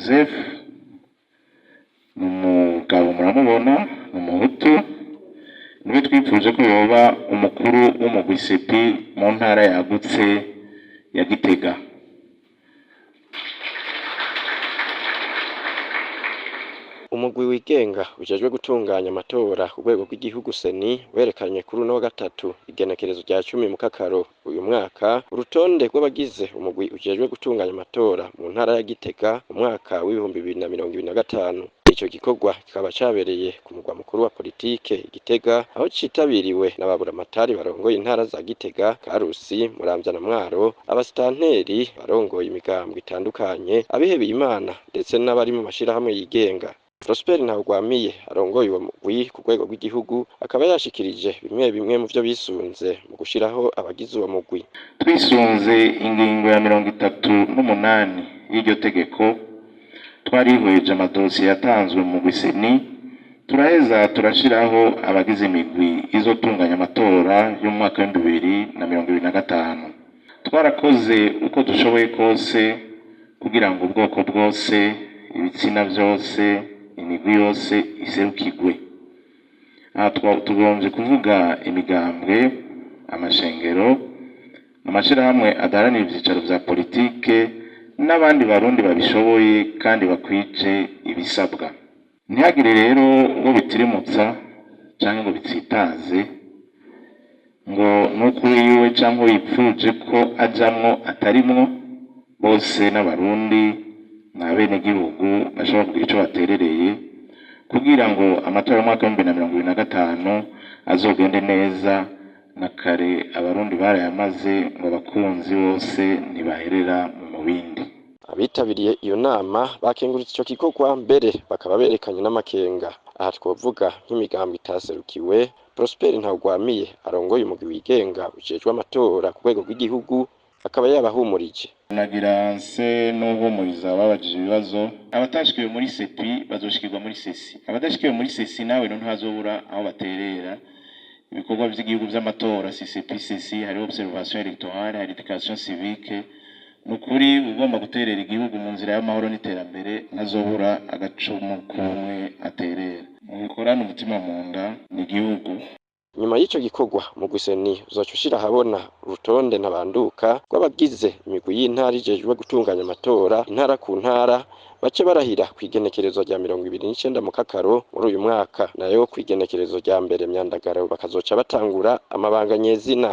Joseph, ni umugabo muramubona, ni umuhutu, niwe twipfuje ko yoba umukuru w'umugwi CEPI mu ntara yagutse ya Gitega. Umugwi wigenga ujejwe gutunganya amatora ku rwego rw'igihugu CENI werekanye kuri uno wa gatatu igenekerezo rya 10 Mukakaro uyu mwaka urutonde rw'abagize umugwi ujejwe gutunganya amatora mu ntara ya Gitega mu mwaka w'2025. Ico gikorwa kikaba cabereye ku mugwa mukuru wa politike Gitega, aho citabiriwe n'ababuramatari barongoye intara za Gitega, Karusi, Muramvya na Mwaro, abasitanteri barongoye imigambwe itandukanye, abihebeye Imana ndetse n'abari mu mashirahamwe yigenga. Prosper Ntawugwamiye arongoye uwo mugwi ku rwego rw'igihugu akaba yashikirije bimwe bimwe mu vyo bisunze mu gushiraho abagize uwo mugwi. Twisunze ingingo ya 38 y'iryo tegeko, twarihweje amadosiye yatanzwe mu mugwi CENI, turaheza turashiraho abagize imigwi izotunganya amatora y'umwaka w'2025. Twarakoze uko dushoboye kose kugira ngo ubwoko bwose, ibitsina vyose, imigwi yose iserukirwe. Aha tugombye kuvuga imigambwe, amashengero, amashirahamwe adaharanira ivyicaro vya politike n'abandi barundi babishoboye kandi bakwije ibisabwa. Ntihagire rero uwo bitirimutsa canke ngo bitsitaze ngo nuko wiwe canke yipfuje ko ajamwo atarimwo, bose n'abarundi n'abenegihugu bashobora kugira ico baterereye kugira ngo amatora y'umwaka w'2025 azogende neza. Na kare abarundi barayamaze ngo abakunzi bose ntibaherera mu mubindi. Abitabiriye iyo nama bakengurutse ico gikorwa, mbere bakaba berekanye n'amakenga. Aha twovuga nk'imigambo itaserukiwe. Prosper Ntawugwamiye arongoye umugwi wigenga ujejwe amatora ku rwego rw'igihugu akaba yabahumurije. Nagira nse n'uhumuriza ababajije ibibazo. Abatashikiwe muri CEPI bazoshikirwa muri CECI, abadashikiwe muri CECI nawe ntihazobura aho baterera ibikorwa vy'igihugu vy'amatora. Si CEPI, CECI, hariho observation électorale, hari éducation civique. Ni ukuri ugomba guterera igihugu mu nzira y'amahoro n'iterambere ntazobura agacumu kumwe aterera. Mubikorane umutima mu nda, ni igihugu. Nyuma y'ico gikorwa, umugwi CENI uzoca ushira ahabona urutonde ntabanduka rw'abagize imigwi y'intara ijejwe gutunganya amatora intara ku ntara, bace barahira kw'igenekerezo rya 29 Mukakaro muri uyu mwaka, nayo kw'igenekerezo rya 1 Myandagaro bakazoca batangura amabanga nyezina.